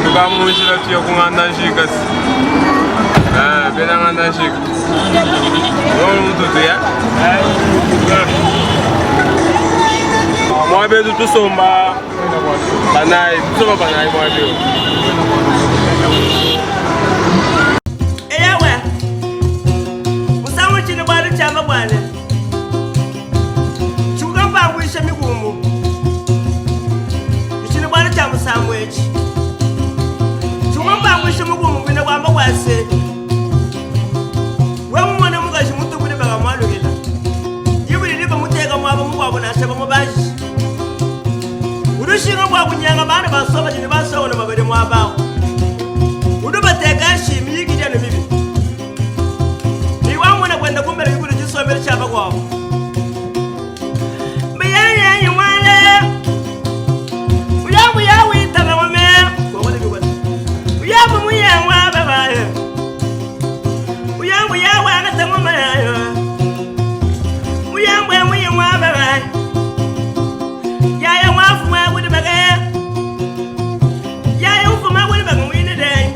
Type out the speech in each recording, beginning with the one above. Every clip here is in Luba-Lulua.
Tukamunjila tuya ku nganda nshika si eh, bena nganda nshika loolu mututu ya mwabetu tusomba banayi tusomba banayi mwabetu. Eyawe, musangu tshini bualu tshiamba buane tshiukampanguisha mikumbu tshini bualu tshia musambu etshi tshiukampanguisha mukumbu kuine kuamba kua se we mumone mukaji mutukudi bakamualukila dibudi liba muteka muaba mukuabu nansha bamubaji udushinga bua kunyanga bana basoba dini basongo ne babadi muaba awu udi bateka nshimi yikidia ne mibi niwamona kwenda kumbele kikulu tshisombelu tshia bakuabu mbiyanyanyi mwale uyabuya witaba ngome uyabu muyangwa babaye uyambuya wangata ngoma yayo muyambwe muyimwa babaye yaya mwafuma kuli bagaya yaya ufuma kuli bagamwine dai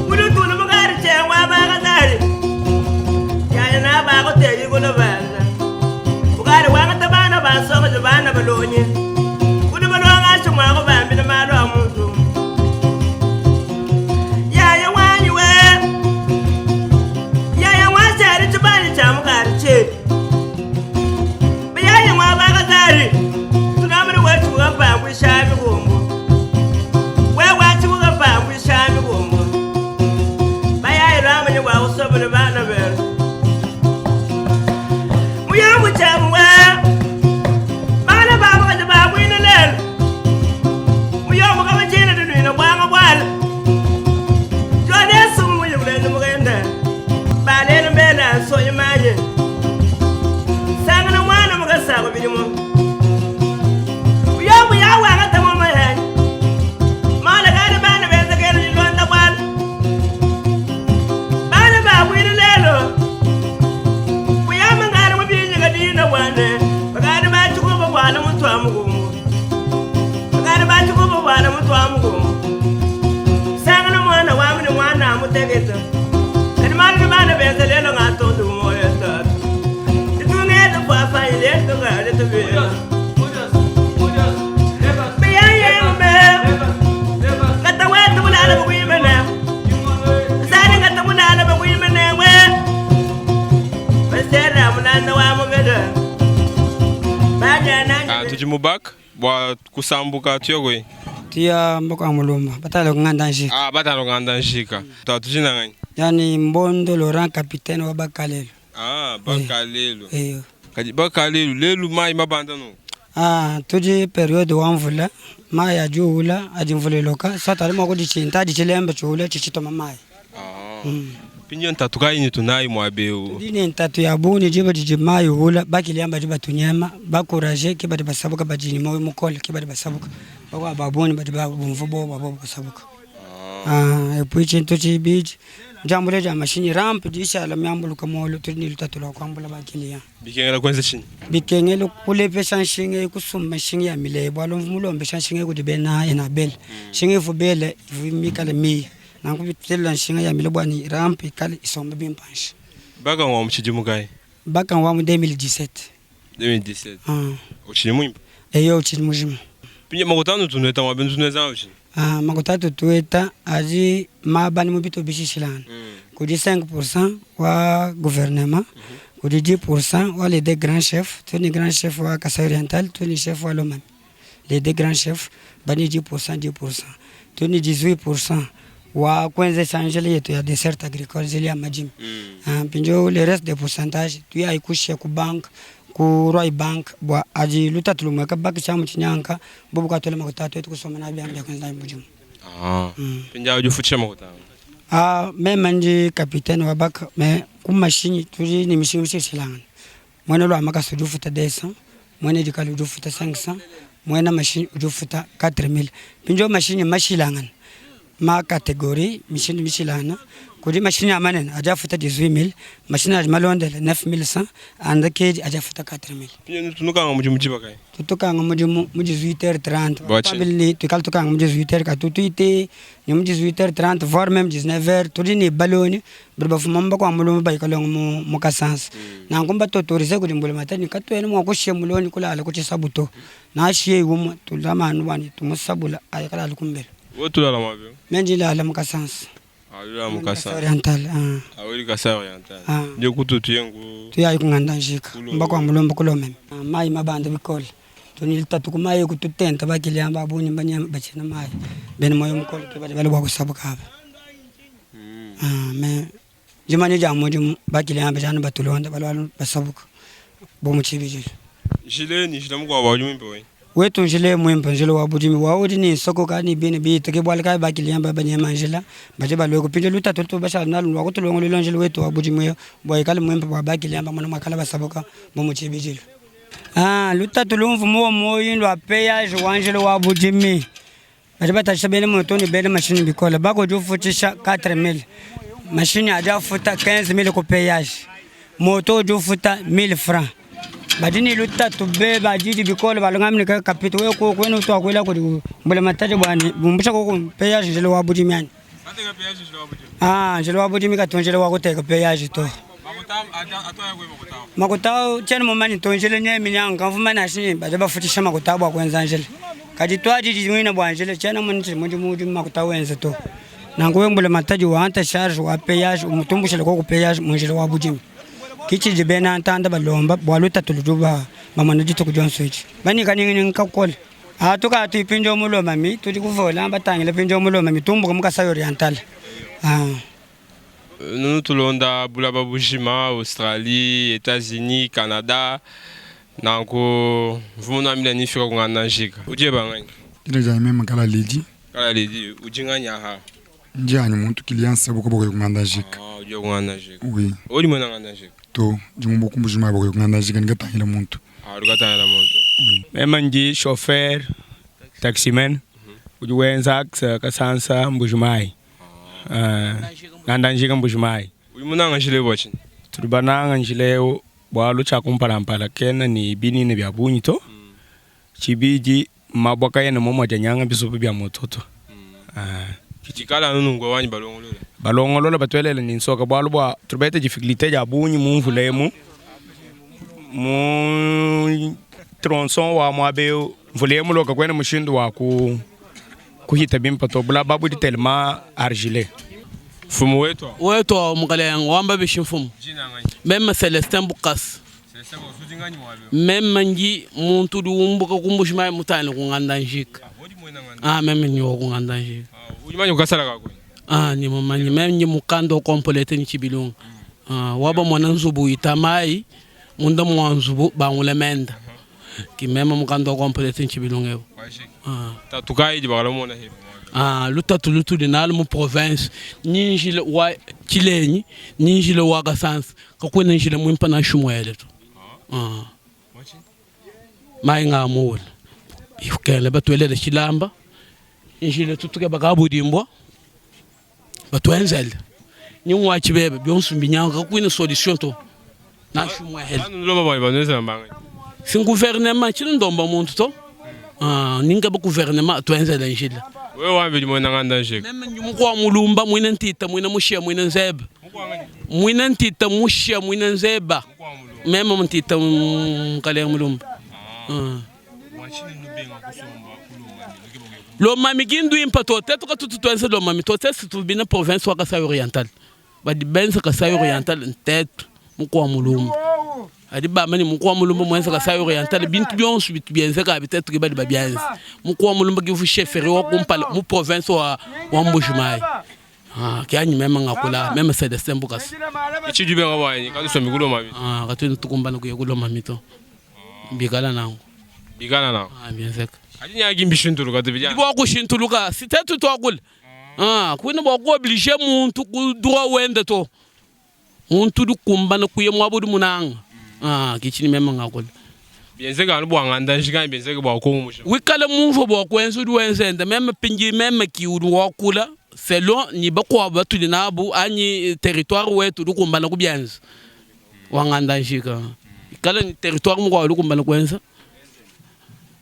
mulutulu mukari chengwa bakatali yaya nabakoteli kulo banza ukari wangata bana basokoje bana balonye kuli balonga ashimwako bambile malo a muntu yaya wanyiwe yaya mwachali chibali cha mukari chetu biyaya mwabakatali tunamuli wachikuka mpangwisha mikumbu wewachikuka mpangwisha mikumbu bayayi lwamanya bwakusobole bana benu muyangu chamuwe bana babo kaja babwine lelo muyomuka bachina tunwina bwanga bwala jonesumu muyikulende mukende balele mbela nsoyi manye sangana mwana mukasako bilimo uyomu yawanga tangoma yanyi mala kali bana benzekele lilonda bwala bana babwile lelo buyama ngari mubinyika dina bwane bakali bachikuba bwana muntu wa mukungu bakali bachikuba bwana muntu wa mukungu sangana mwana wami ni mwana amuteketa kadi mali ni bana benze lelo ngatonda kumoya tatu itungete fwafa ileto ngale tubila biyayembe ngata wetu bulala bukwimene sani ngata bulala bukwimene we basera munana wa mubele bajana. Ah, tudi mu bac bua kusambuka tuya Tuya mboka ya mulumba batala kunganda nshika. Ah, batala kunganda nshika twatujina ngani? Yani Mbondo Laurent, capitaine wa Bakalelo. Ah, Bakalelo. Eyo. Kadi Bakalelo lelu mai mabanda no? Ah, tudi periode wa mvula, mai ajuula adi mvula iloka sata alimo kudichinta adi chilembe chuula chichitoma mai. Ah. Pinyo ntatu kayi tunayi mwabeu? Dine ntatu ya buni jiba didi mai ula bakiliamba badi batunyema bakuraje ke badi basabuka badini moyo mukole ke badi basabuka bakwa babuni badi babumvu bo babo basabuka. Ah, epui chintu chibiji njambule ja mashinyi ramp dishala myambuluka molo tudi ni lutatu lwa kwambula bakilia. Bikengela kwenza chini? Bikengela kulepesha nshinga kusumba nshinga ya milebo alomvu mulombesha nshinga kudi bena enabele nshinga ivubele ivumikale miya nanku bitelela nshinga ya milebo ani ramp ikale isombe bimpanshi. Baka wa muchidimu kai? Baka wa mu 2017. 2017. Ah. Uchini mwimba? Eyo uchini mujima. Pinye makutano tunweta mwabe tunweza uchini? Ah, makutatu tuweta aji mabani mubito bishishilana. Kudi 5% wa gouvernement, kudi 10% wa les deux grands chefs, tuni grand chef wa Kasai Oriental, tuni chef wa Lomami. Les deux grands chefs bani 10% 10%. Tuni 18% wa kwenze sanjele yetu ya dessert agricole zili ya majimi. Ah, pinjo le reste des pourcentages tuya ikushia ku bank. Ku Roy Bank bua adi lutatu lumueka baki tshiamu tshinyanka bobu katuela makuta a tuetu kusomba nabi biamu bia kuenza nabi mudimu. Ah. Mpindiau udi ufutshisha makuta anga? Ah, meme ndi capitaine wa bak mais ku mashinyi tudi ne mishinga mishilashilangane. Muena lua makasa udi ufuta 200, muena dikalu udi ufuta 500, muena mashinyi udi ufuta 4000. Mpindieu mashinyi mmashilangane ma categorie mishindu mishilangana kudi mashinyi a manene adi afuta 18000 mashinyi adi malondele 9100 a ndekedi adi afuta 4000. Nutu nukanga mudimu diba kayi? Tutu tukanga mudimu mu 18h30. Bua tshinyi? Bambila ne tuikale tukanga mu 18h katutuite ne mu 18h30 voire meme 19h tudi ne balonyi badi bafuma mu bakua mulongo bayi kalonga mu mu Kasansa. Nanku mbatu autoriser kudi mbulamatadi ne katuena mua kushiya mulonyi kulala ku tshisabu to. Nashiye umue tulama anu bua ne tumusabula aye kalala kumbelu. Wewe tulala muaba eu? Meme ndi lala mu Kasansa. Ah, ulala mu Kasai. Oriental. Ah. Ah, uli Kasai Oriental. Ah. Ndio kutu tuyengu. Tuyayi kunganda njika. Kulo. Mba kwa mulomba kulomeme. Ah, mai mabanda bikole. Tunilitatu ku mai kututenta bakiliamba abunyi banyama bachina mai. Bena moyo mukole ke badi bali bua kusabuka aba. Ah, me dimanya dia mudimu bakiliamba jana batulonda balwa basabuka bo mu tshibidilu. Njile ni njila mukuabo udi muimpe wenyi. Wetu njila muimpe njila wa budimi wa udi ne nsoko ka ne bina bitu ke bualu kayi bakiliamba banyema njila badi balue kupinda lutatu lutu bashala nalu lua kutulongoluela njila wetu wa budimi eu bua ikale muimpe bua bakiliamba mona muakala basabuka bu mu tshibidilu. Ah, lutatu lumvu muo muoyo lua peyage wa njila wa budimi badi batashisha bena moto ne bena mashinyi bikole bako udi ufutshisha 4000 mashinyi adi afuta 15000 ku peyage moto udi ufuta 1000 francs badi ne lutatu be badidi bikole balongamine ka kapita wewe ko kwenu utwakwela kudi mbulamatadi bwani bumbusha koko peyage njila wa budimi ani ah njila wa budimi katu njila wa kuteka peyage to makuta tshiena mumanye to njila nye minyanga mvumana ashinyi badi bafutshisha makuta bua kuenza njila kadi twadi muina bua njila tshiena mumanye tshidi mudimu udi makuta wenza to nanku we mbulamatadi wa charge wa peyage umutumbushile koko peyage mu njila wa budimi kitshidi bena ntanda balomba bua lutatu ludi bamona dituku dionso edi banikaninginingi kakole atuka tuipindia mulomami tudi kuvola batangila pindia mulomami tumbuka mu Kasai Oriental ah. Nunu tulonda bulaba bujima Australie, Etats-Unis, Canada nanku mvua munuambila nifika kunganda njika udi eba nganyi? Dina dianyi meme Nkala Ledi. Nkala Ledi udi nganyi aha? Ndi anyi muntu client sabuka bokoye kunganda njika. Ah, udi kunganda njika. Oui. Udi muena nganda njika? To, ndi mumbuka kumbuji-mayi bokoye kunganda njika ndikatangila muntu. Ah, udi katangila muntu. Oui. Meme ndi chauffeur taximan udi wenza axe Kasansa Mbuji-Mayi. Nganda njika Mbuji-Mayi. Udi munanga njila eu bua tshinyi? Tudi bananga njila eu bualu tshia kumpalampala kena ne binene bia bungi to. Tshibidi mabua kaena momua dianyanga bizubu bia moto to. Tshikala anu nunku wanyi balongolola. Balongolola batuelele ne nsoka bualu bua tudi bapete difficulté dia bungi mu mvula emu mu tronçon wa muaba eu mvula emu loka kuena mushindu wa ku kuhita bimpe to bulaba budi tellement argileux. Mfumu wetu Wetu wa mukalenge wamba bishi mfumu. Meme Celestin Bukasa. Meme ndi muntu udi umbuka ku Mbuji-Mayi mutangile ku Nganda Njika. Ah, meme ndi wa ku Nganda Njika. Udi manye kukasala kako? Ah, ndi mumanye. Meme ndi mukanda wa kompolete ni tshibilunga. Ah, waba mwana nzubu wita mayi munda mwa nzubu bangule menda. Ki meme mukanda wa kompolete ni tshibilunga eu. Ah. Tatu kayi di bakala mona heba. Ah, lutatu lutudi nalu mu province ni njila wa Tshilenyi ni njila wa Kasansa kakuena njila muimpe nansha umuele to. Ah. Mayi nga muula ikele batuelele tshilamba njila tutuke bakabudimbua batuenzele ni ngwa tshibebe bionso mbinyanga kakuena solution to nansha umuele. Banu nulomba bua banuenzela mbanga. Si gouvernement tshili ndomba muntu to. Ah, ninga ba gouvernement tuenzele njila. Wewe wambi muena nganda njika. Meme ndi mukua mulumba muina ntita muina mushia muina nzeba. Muina ntita mushia muina nzeba. Meme ntita mukalenge mulumba. Ah. Lomami ki nduimpa to tetu katutu tuenza lomami to tetu tubina province wa Kasai Oriental. Badi benza Kasai Oriental ntetu mukua mulumba. Adi bamba ne mukua mulumba muenza Kasai Oriental bintu bionso bitu bienzeka bitetu ke badi babienza. Mukua mulumba ki chefferie wa kumpala mu province wa wa Mbuji-Mayi. Ah, ke anyi meme ngakula meme Celestin Bukasa. Ichi jubenga bwanyi katusombi kulomami. Ah, katu tukumbana kuya kulomami to. Bikala nangu. Bikala nangu. Ah, bienzeka. Kadi nyaki mbishintuluka to bijana. Bua kushintuluka si tetu tuakula. Ah, kwina bua kuoblige muntu ku droit wende to. Muntu udi kumbana kuya muaba udi munanga. Ah, kichini meme ngakula. Bienzeka anu bua nganda njika bienzeka bua Kongo mujima. Wikale mumvua bua kuenza udi wenza meme pindi meme ki udi wakula selon ni bakuabu batudi nabu anyi territoire wetu udi kumbana kubienza. Wanganda njika. Ikale ni territoire mukuabu udi kumbana kuenza.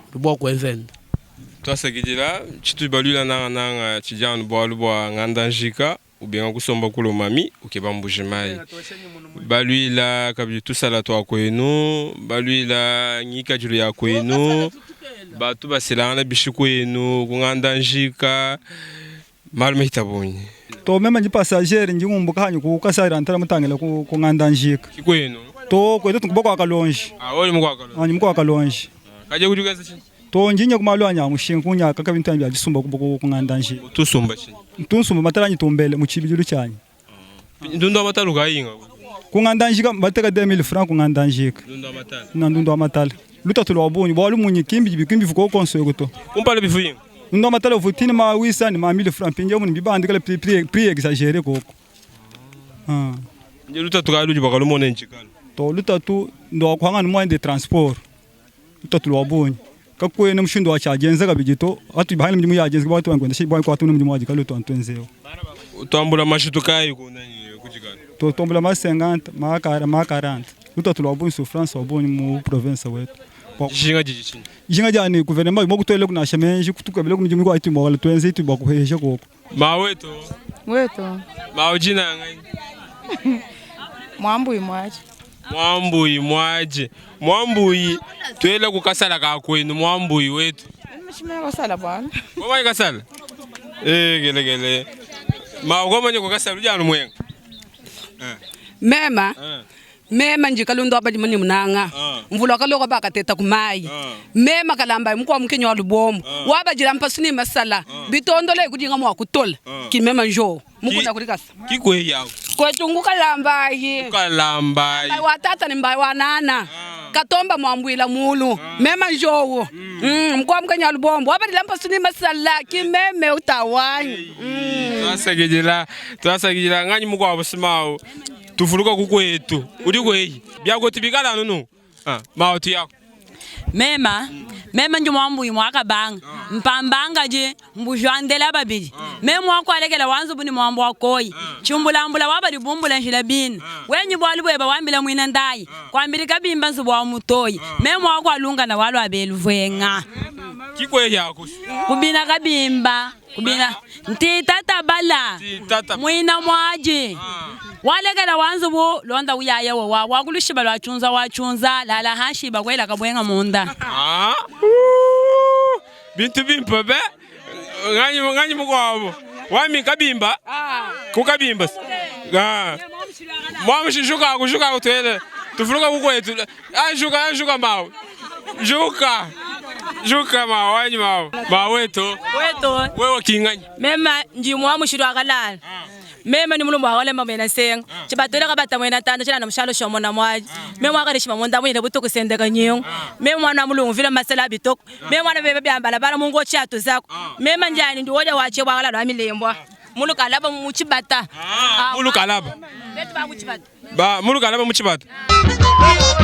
Udi bua kuenza ende. Twasakidila tshitu balwila nanga nanga tshidi bualu bua nganda njika ubenga kusomba kulomami ukeba Mbuji-Mayi balwila kabidi tusala twa kwenu balwila ngikadilu ya kwenu batu baselangana bishi kwenu kunganda njika malu mehita bunyi To meme ndi passager ndi ngumbuka hanyu ku Kasai Oriental mutangila ku ku nganda njika. Kikwenu? To kwetu tukuboko kalonji. Ah, oli mukwa kalonji. Anyi mukwa kalonji. Kaje kujukaza chini. To njinye kumalu anya mushinga kunya kaka bintu bya disumba ku ku nganda njika. Tusumba chini. Tunsumba matala nyi tumbele mu chibijilu chanyi. Ndundo matala ukayinga. Ku nganda njika bateka 2000 francs ku nganda njika. Ndundo matala. Na ndundo matala. Lutatu lwa bunyi bwalu munyi kimbi bikimbi vuko konso yokuto. Kumpala bifuinga. Ndo matala vutini ma 800 ni ma 1000 francs pinje mun bibandikala prix prix prix exagéré koko. Ah. Nje lutatu kalu bakalumona njikalo. To lutatu ndo kwanga ni moyen de transport. Lutatu lwa bunyi. Kakwene mushindo wa chajenza kabijito atu bahali mjimu ya jenza batu wangu ndashi kwa tu mjimu wa jikalo to antwenzeo. Twambula mashitu kayi kunani kujikalo. To tombula ma 50 ma 40 ma 40. Lutatu lwa bunyi souffrance wa bunyi mu province wetu. Jinga jiji chini. Jinga jani gouvernement mo kutwele kuna shemenji kutukabile kumjimu kwa itu mwala twenze itu bakuhesha koko. Maweto. Weto. Maujina ngai. Mwambuyi mwaje. Mwambuyi mwaje. Mwambuyi twele kukasala ka kwenu mwambuyi wetu. Mshimela kasala bwana. Kwa kasala? Eh gele gele. Ma ugomanye kukasala ujana mwenga. Mema. Mema njikalundo abali mani munanga. Mvula kaloko bakateta kumayi. Mema kalamba mukwa mkenyo walubomu. Wabajira mpasuni masala. Bitondole kudinga mwa kutola. Kimema njo. Mukunda kulikasa. Kikwe yawo. Kwetungu kalambayi. Kalambayi. Mbayi wa tata ni mbayi wa nana. Katomba mwambwila mulu. Mema njowo. Mukwa mkenyo walubombo. Wabajira mpasuni masala. Kimeme utawanyi. Twasakidila twasakidila nganyi mukwa busimawo. Tufuluka kukwetu uri kweyi byako tibikala nunu ah mauti yako mema mema ndi mwambuyi mwakabanga mpambanga je mbujwandela babili mema wakwalekela wanzubu ni mwambu wakoyi chumbulambula wabali bumbula njila bina wenyi bwalu bweba wambila mwina ndayi kwambili kabimba nzubu wa mutoyi mema wakwalunga na walu abeluvwenga kikweyi yako kubina kabimba kubina ntitata bala mwina mwaji walekela wanzubu londa uyaya wa wakulushiba lwachunza wachunza lala hashiba kwela kabwenga munda ah bintu bimpa be nganyi nganyi mukwabo wami kabimba kukabimba ah mwamushishuka kushuka kutwele tufuluka kukwetu ashuka ashuka mawe juka juka mawe wanyi mawe maweto weto wewe kinganyi mema ndi mwamushirwa kalala meme ni mulumbu wakalema mwena senga chibatole kabata mwena tanda chila na mshalo shomo na mwaji meme wakalishima munda mwine butuku sendeka nyingo meme mwana mulungu vile masala bitoko meme mwana bebe byambala bala mungu chatu zako meme njani ndi woja wache wakala lwa milembwa mulukalaba muchibata mulukalaba betu ba muchibata ba mulukalaba muchibata. Bye.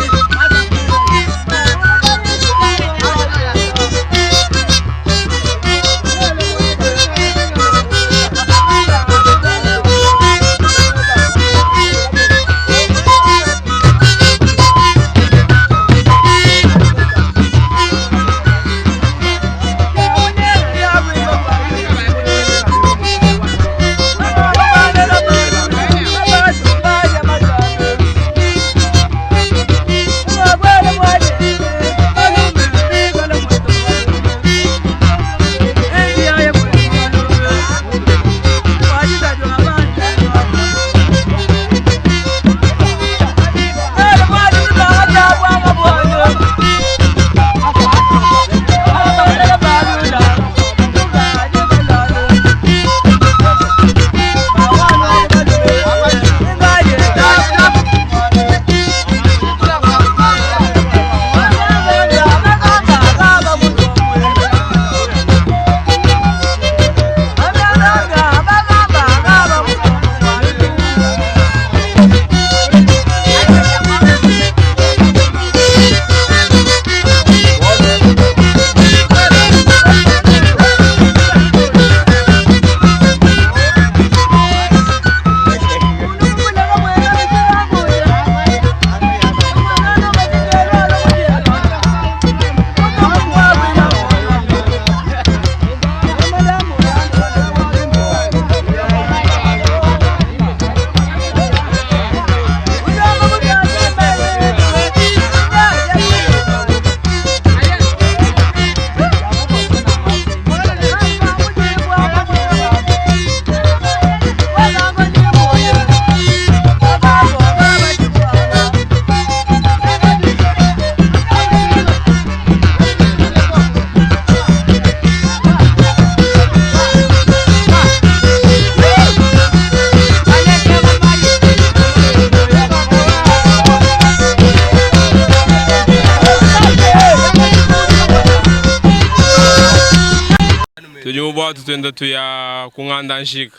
Tudi mu bwatu twenda tuya ku nganda nshika.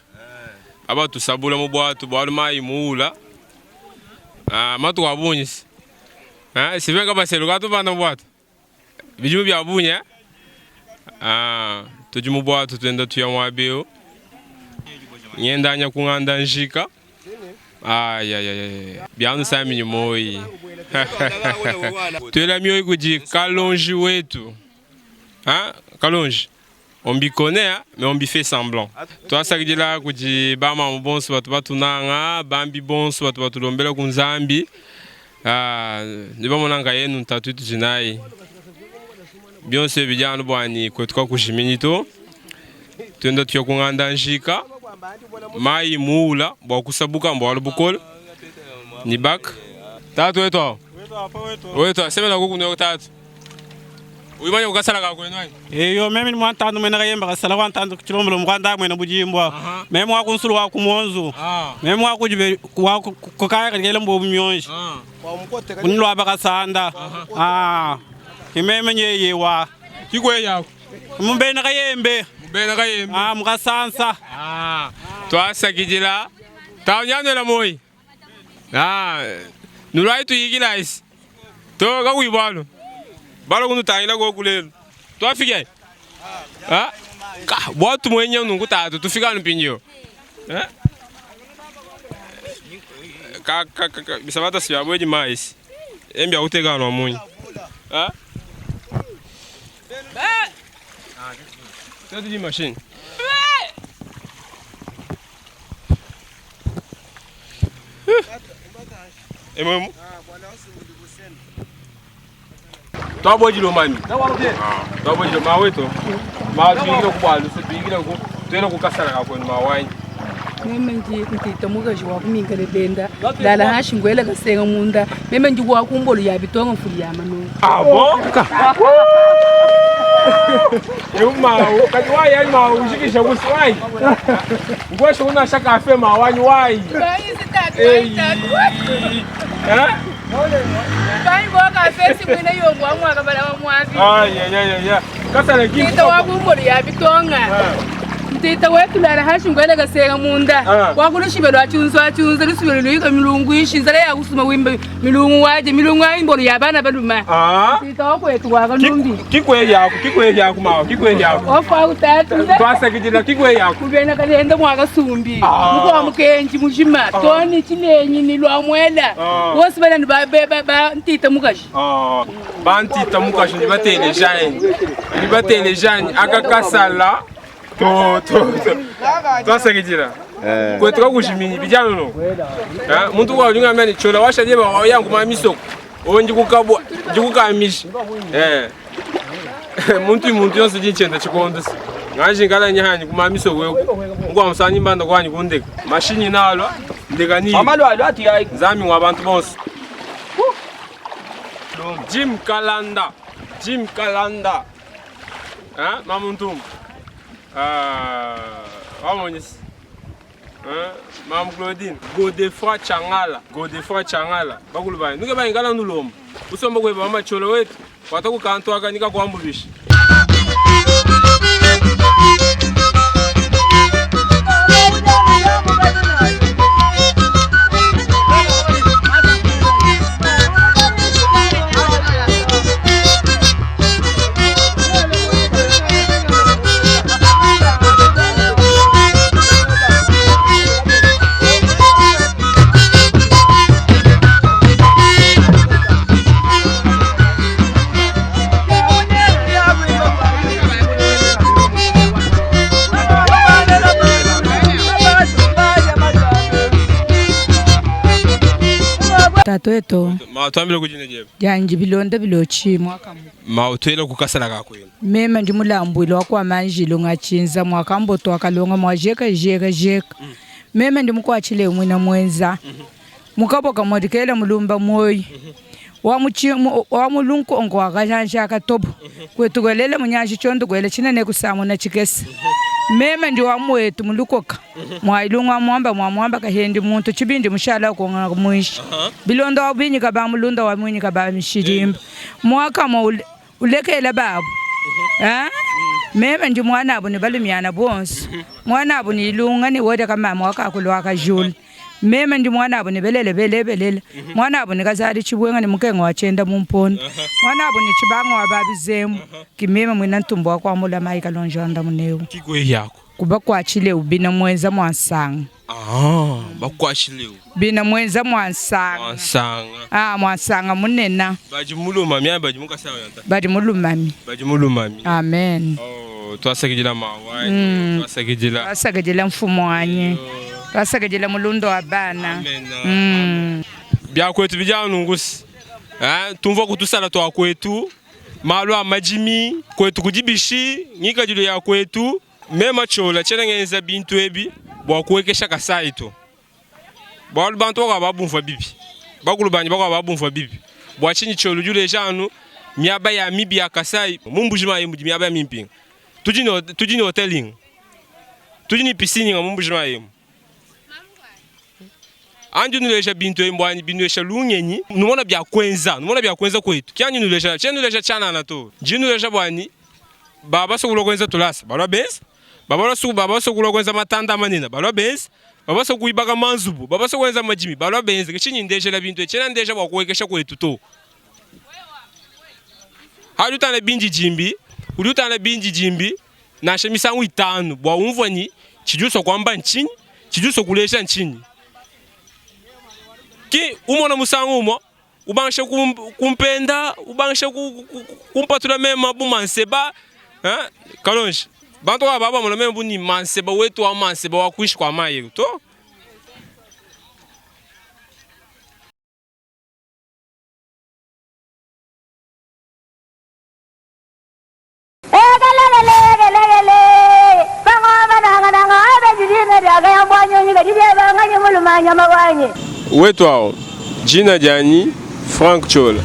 Aba tusabula mu bwatu bwalu mayi muula. Ah, matuku a bungi si. Ah, Sylvain Kabaselu katubanda mu bwatu. Bidimu bia bungi eh? Ah, tudi mu bwatu twenda tuya muaba eu. Ngenda nya ku nganda njika. Ayayaya. Bianusami ni moyi. Tuela mioyi kudi Kalonji wetu. Hein? Kalonji. On bi connaît, hein, mais on bi fait semblant. Twasakidila kudi bamamu bonso batu batunanga, bambi bonso batu batulombela ku Nzambi. Ah, ne bamona nkayenu ntatu itudi nayi. Bionso ebi bidi anu bua kwetu kakujiminyi to. Tuenda tuya ku nganda njika, mayi muula bua kusabuka mbualu bukole. Ni bak. Tatu wetu awo. Wetu semena kuku ne tatu. Uyimanya kukasala ka kwenu anyi? Eyo meme ni mwantandu mwene kayemba kasala kwantandu kuchilombelo mukwanda mwene bujimbwa. Meme wa kunsulu wa kumonzu. Meme wa kujibe wa kukaya kalikele mbobu myonji. Kunilwa bakasanda. Ah. Imeme nyeyewa. Kikwe yako. Mumbena kayembe. Mumbena kayembe. Ah mukasansa. Ah. Twasakidila. Taunyanela moi. Ah. Nulwai tuyikila isi. To kakuibwalo. Balo kunutangila kokulelu. Twafika. Ah. Ka bwatu mwenye nungu tatu tufika mpinyo. Eh? Ka ka ka bisabata siya bweji mais. Embya utegano munyi. Ah? Tudo de machine. Ememu. Twabojile mami. Twabojile maweto. Ma tuingile ku bwalu tuingile ku tuende kukasala ka kwenu mawanyi. Meme ndi ntita mukaji wa kumingale benda lala hashi ngwele kasenga munda meme ndi wa kumbolo ya bitonga mfuli ya manu. Ah bon? Eu ma kati wai ai ma ushikisha kusi wai. Ngwesho una shaka afe ma wanyi wai. Ei. Eh? Bai go ka fesi mwine yongo wa mwaka bala wa mwavi. Ai ai ai ai. Kasala ki. Ntita wa kumbolo ya bitonga. Ntita wetu lala hashi ngwele kasenga munda. Wakulushibelo lwachunza achunza lusibelo luyika milungu ishinzala ya kusuma wimba milungu waje milungu ayi mbolo ya bana baluma. Ah. Ntita wakwetu wakalumbi. Kikwe yako kikwe yako ma kikwe yako. Wafa utatu. Twasakidila kikwe yako. Kubena kalenda mwakasumbi. Ah. Mukwa mukenji mujima. Toni chilenyi ni lwa mwela. Bose bana ni ba ba ba ntita mukaji. Ah. Bantita mukaji ni batelejani. Ni batelejani akakasala. To to to. Twasakidila. Kwetu kakushimini bijano no. Ah, muntu kwa ulinga mani chola washa jeba wa yangu mamisoko. Onji kukabwa, ndikukamisha. Eh. Muntu muntu yonse jinchenda chikondo. Ngaje ngala nyahanyi kumamisoko yoko. Ngwa musanyi mbanda kwanyi kundeka. Mashinyi nalwa ndeka ni. Nzami wa bantu bonse. Jim Kalanda. Jim Kalanda. Hein, Mamuntum. Ah, wamonisi. Hein, Mam Claudine, Godefroy Changala, Godefroy Changala. Bakulu bayi. Nuke bayi ngala nulomba. Usomba kweba mama cholo wetu. Watakukantu aka nika kuambulisha. Tatu wetu Ma twambile kujina jeba. janji bilonda bilochi mwaka mu. Ma utwele kukasala ka kwenu. Meme ndi mulambwile wa kwa manjilo ngachinza mwaka mboto akalonga mwajeka jeka jeka. Meme ndi mukwachile mwina mwenza. Mukaboka modikela mulumba moyi. Wa muchi wa mulungu ongo akajanja akatobo. Kwetukwelele munyashi chondo kwele chinene kusamuna chikesi. Meme ndi wa mwetu mulukoka. Mwailunga mwamba mwa mwamba kahendi muntu chibindi mushala konga mwishi. Bilonda wa binyika ba mulunda wa mwinyika ba mishirimba. Mwaka mo ulekela babu. Ah? Meme ndi muanabu ne balumiana bonso. Muanabu ne Ilunga ne Wode Kamama wa Kakulu wa Kajula. Meme ndi muanabu ne Belele Bele Belela. Muanabu ne Kazadi Tshibwenga ne Mukenga wa Tshienda mu Mponda. Muanabu ne Tshibanga wa Babizembu. Ki meme muena ntumbu wa kuambula mayi Kalonji wa Ndamuneu. Kikuehiaku. Kubakuatshileu bina muenza mua nsanga. Ah, bakuatshileu. Bina muenza mua nsanga. Mua nsanga. Ah, mua nsanga munena. Badi mu Lomami anyi badi mu Kasai Oriental? Badi mu Lomami. Badi mu Lomami. Amen. Oh, tuasakidila mawa mm. Tuasakidila. Tuasakidila mfumu wanyi. Tuasakidila mulundo wa bana. Amen. Mm. Bia kwetu bidi anu ngusi. Eh, tumvua kutusala tua kwetu malu a madimi kwetu kudi bishi ngikadilu ya kwetu mema tshiola tshiena ngenza bintu ebi bua kuwekesha Kasai to bualu bantu bakuabu babumvua bibi bakulu banyi bakuabu babumvua bibi bua tshinyi tshiolo udi uleja anu miaba ya mibi ya Kasai mu Mbuji-Mayi mudi miaba ya mimpinga tudi ne tudi ne hotel inga tudi ne piscine inga mu Mbuji-Mayi emu Andi nuleja bintu ebi mbua binuesha lungenyi, numona bia kuenza, numona bia kuenza kuetu. Ki andi nuleja, tshiena nuleja tshianana to. Ndi nuleja bua ni baba basue kulua kuenza tulasa, balua benza. Baba basue baba basue kulua kuenza matanda manene, balua benza. Baba basue kuibaka manzubu, baba basue kuenza madimi, balua benza. Ke tshinyi ndejela bintu ebi, tshiena ndeja bua kuwekesha kuetu to. Udi utangila bindidimbi, udi utangila bindidimbi nansha misangu itanu bua umvua ni tshidi usua kuamba ntshinyi, tshidi usua kuleja ntshinyi. Ki umona musangu umue ubangisha kumpenda, ubangisha kumpatula meme bu manseba hein Kalonji. Bantu aba bamona meme bu ni manseba wetu wa manseba wa kuinshi kua mayi eu to. Wetu awu, jina dianyi Franck Ciola.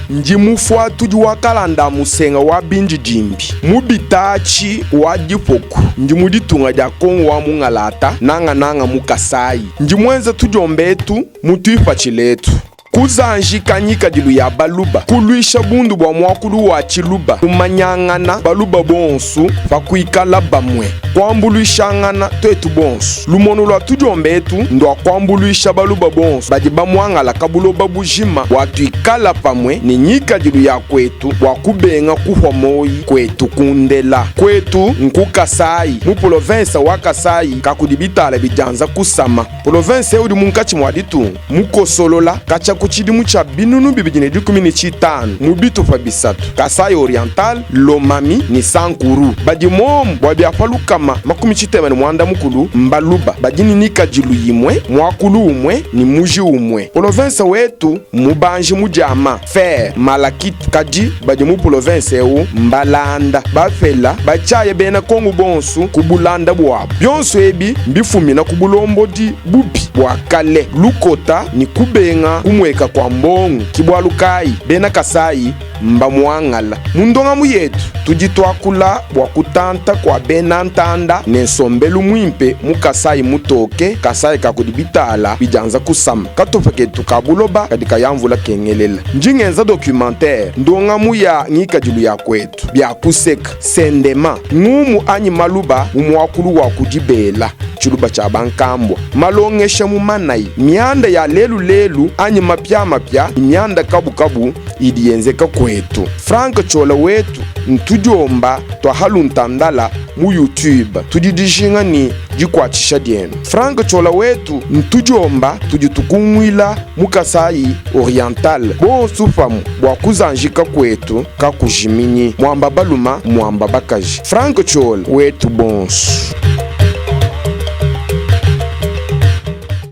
Ndi mufuatudi wa kalanda a musenga wa bindidimbi mu bitaatshi wa dipoku. Ndi mu ditunga dia Kongo wa mungalata, nangananga mu Kasayi. Ndi muenza tudiomba etu mu tuipatshila etu. Kuzanjika ngikadilu ya Baluba, kuluisha bundu bua muakulu wa Tshiluba, kumanyangana Baluba bonsu pa kuikala bamue, kuambuluishangana tuetu bonsu. Lumonu lua tudiomba etu ndua kuambuluisha Baluba bonsu badi bamuangalaka buloba bujima bua tuikala pamue ne ngikadilu ya kuetu bua kubenga kuhua moyi kuetu kundela. Kuetu nku Kasayi, mu polovensa wa Kasayi kakudi bitala bidianza kusama. Polovense eu udi munkatshi mua ditunga, mukosolola katshia ku tshidimu tshia 2015 mu bitupa bisatu, Kasaï-Oriental, Lomami ne Sankuru. Badi momu bua bia pa 360 mbaluba badi ne nikadilu yimue, muakulu umue ne muji umue. Polovense wetu mmubanji mu diama, fer, malachite, kadi badi mu polovense eu mbalanda, bapela, batshiaya bena Kongu bonsu ku bulanda buabu. Bionso ebi mbifumina ku bulombodi bubi bua kale, lukota ne kubenga kumueka kua mbongo. Ki bualu kayi bena Kasayi mbamuangala. Mu ndongamu yetu tudi tuakula bua kutanta kua bena ntanda ne nsombelu muimpe mu Kasayi mutoke, Kasayi ka kudi bitala bidianza kusama. Katupa ketu ka buloba kadi kaya mvula kengelela. Ndi ngenza documentaire, ndongamu ya ngikadilu ya kuetu, bia kuseka, sendema, ngumu anyi maluba mu muakulu wa ku dibela, tshiluba tshia bankambua, malongesha mu manayi, mianda ya lelu lelu anyi mapiamapia ne mianda kabukabu idi yenzeka kuetu. Franck Ciola wetu ntudiomba tua haluntandala mu YouTube. Tudi dijinga ne dikuatshisha dienu. Franck Ciola wetu ntudiomba tudi tukunguila mu Kasaï Oriental bonsu pamue bua kuzanjika kuetu kakujiminyi. Muamba baluma muamba bakaji. Franck Ciola wetu bonsu.